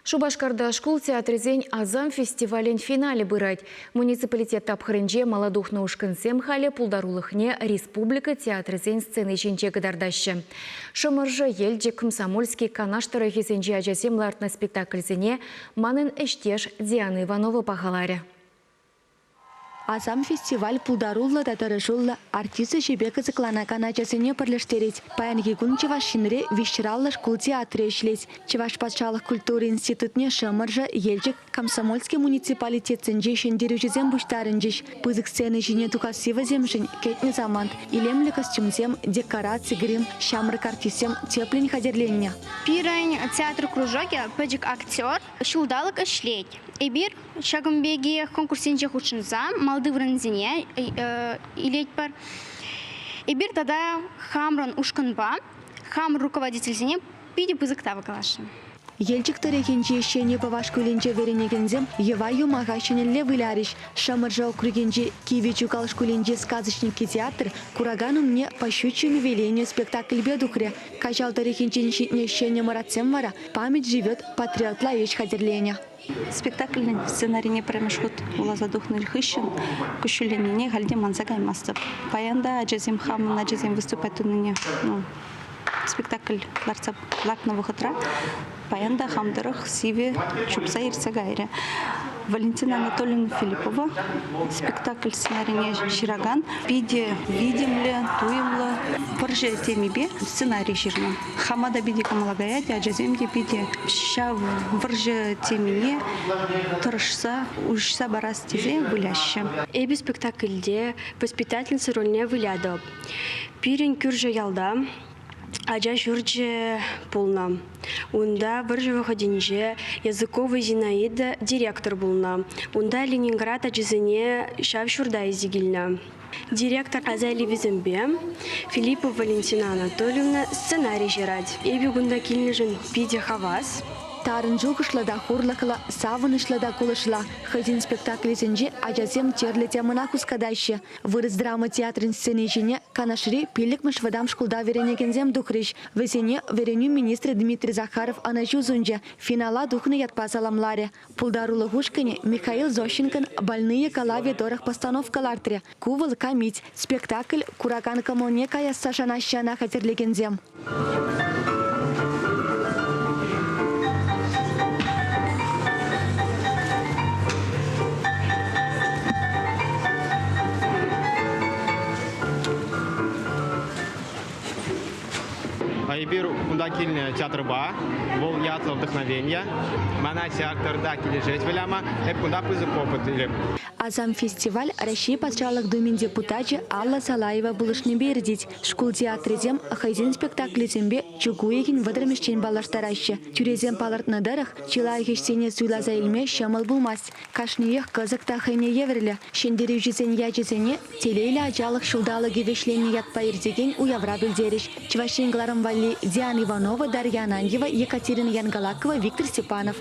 Шупашкарта шкул театрӗсен «Асам» фестивалӗн финалӗ пырать. Муниципалитет тапхӑрӗнче мала тухнӑ ушкӑнсем халӗ пултарулӑхне республика театрӗсен сцени ҫинче кӑтартаҫҫӗ. Шӑмӑршӑ, Елчӗк, Комсомольски, Канаш тӑрӑхӗсенчи ачасем лартнӑ спектакльсене манӑн ӗҫтеш Диана Иванова пахаларӗ. Асам фестиваль пултаруллӑ та тӑрӑшуллӑ артист ӗҫӗпе кӑсӑкланакан ачасене пӗрлештерет. Паянхи кун Чӑваш Енре виҫҫӗраллӑ шкул театрӗ ӗҫлет. Чӑваш патшалӑх культура институтне Шӑмӑршӑ, Елчӗк, Комсомольски муниципалитетсенчи ҫӗнтерӳҫӗсем пуҫтарӑнчӗҫ. Пысӑк сцена ҫине тухасси вӗсемшӗн кӗтнӗ самант. Илемлӗ костюмсем, декораци, грим, ҫамрӑк артистсем тӗплӗн хатӗрленнӗ. Пирӗн театр кружокӗ пӗчӗк актер ҫулталӑк ӗҫлет. Эпир Ҫакӑн пекех конкурссенче хутшӑнса малти вырӑнсене илетпӗр. Эпир тата хамӑрӑн ушкӑнпа, хамӑр руководительсене питӗ пысӑк тав каласшӑн. Елчӗк тӑрӑхӗнчи Ҫӗнӗ Пӑва шкулӗнче вӗренекенсем Йӑва юмаха ҫӗнӗлле вылярӗҫ. Шӑмӑршӑ округӗнчи Кивӗ Чукал шкулӗнчи «Сказочники» театр куракан умне «По щучьему велению» спектакльпе тухрӗ. Каҫал тӑрӑхӗнчен ҫитнӗ Ҫӗнӗ Мӑратсем вара «Память живет» патриотла ӗҫ хатӗрленӗ. Спектаклӗн сценарине пӗрремӗш хут вуласа тухнӑ хыҫҫӑн куҫҫульленнине халь те манса каймастӑп. Паян та ачасем, хамӑн ачасем выступать тунине, ну, спектакль лартса лартнӑ вӑхӑтра паян та хам тӑрӑх сивӗ чупса иртсе кайрӗ. Валентина Анатольевна Филиппова спектакль сценарине ҫыракан питӗ витӗмлӗ, туйӑмлӑ вӑрҫӑ темипе сценари ҫырнӑ. Хама та питӗ кӑмӑла каять, ачасем те питӗ ҫав вӑрҫӑ темине тӑрӑшса уҫса парас тесе выляҫҫӗ. Эпӗ спектакльте воспитательница рольне вылятӑп. Пирӗн кӳршӗ ялта ача ҫурчӗ пулнӑ. Унта вӑрҫӑ вӑхӑтӗнче Языкова Зинаида директор пулнӑ. Унта Ленинград ачисене ҫав ҫурта илсе килнӗ. Директор аса илӗвӗсемпе Филиппова Валентина Анатольевна сценари ҫырать. Эпӗ кунта килнӗшӗн питӗ хавас. Тарӑн шухӑшлӑ та хурлӑхлӑ, савӑнӑҫлӑ та кулӑшла. Хӑйсен спектаклӗсенче ачасем тӗрлӗ темӑна хускатаҫҫӗ. Вырӑс драма театрӗн сцени ҫине Канашри пиллӗкмӗш вӑтам шкулта вӗренекенсем тухрӗҫ. Вӗсене вӗренӳ министрӗ Дмитрий Захаров ӑнӑҫу сунчӗ, финала тухнӑ ятпа саламларӗ. Пултарулӑх ушкӑнӗ Михаил Зощенкӑн «Больные» калавӗ тӑрӑх постановка лартрӗ. Ку вӑл камит. Спектакль куракан кӑмӑлне каясса шанаҫҫӗ ӑна хатӗрлекенсем. Эпир кунта килнӗ театрпа, вӑл ятлӑ «Вдохновение». Мана театрта килӗшет выляма, эп кунта пысӑк опыт илеп. Асам фестиваль Раҫҫей Патшалӑх Думин депутачӗ Алла Салаева пулӑшнипе иртет. Шкул театрӗсем хӑйсен спектаклӗсемпе чӳк уйӑхӗн вӑтӑрмӗшчен паллаштараҫҫӗ. Тӳресем палӑртнӑ тӑрӑх, чи лайӑх ӗҫсене суйласа илме ҫӑмӑл пулмасть. Кашниех кӑсӑк та хӑйне евӗрлӗ. Ҫӗнтерӳҫӗсен ячӗсене Телейлӗ ачалӑх ҫулталӑкӗ вӗҫленнӗ ятпа иртекен уявра пӗлтерӗҫ. Чӑваш Ен кӑларӑм валли Диана Иванова, Дарья Ананьева, Екатерина Янгалакова, Виктор Степанов.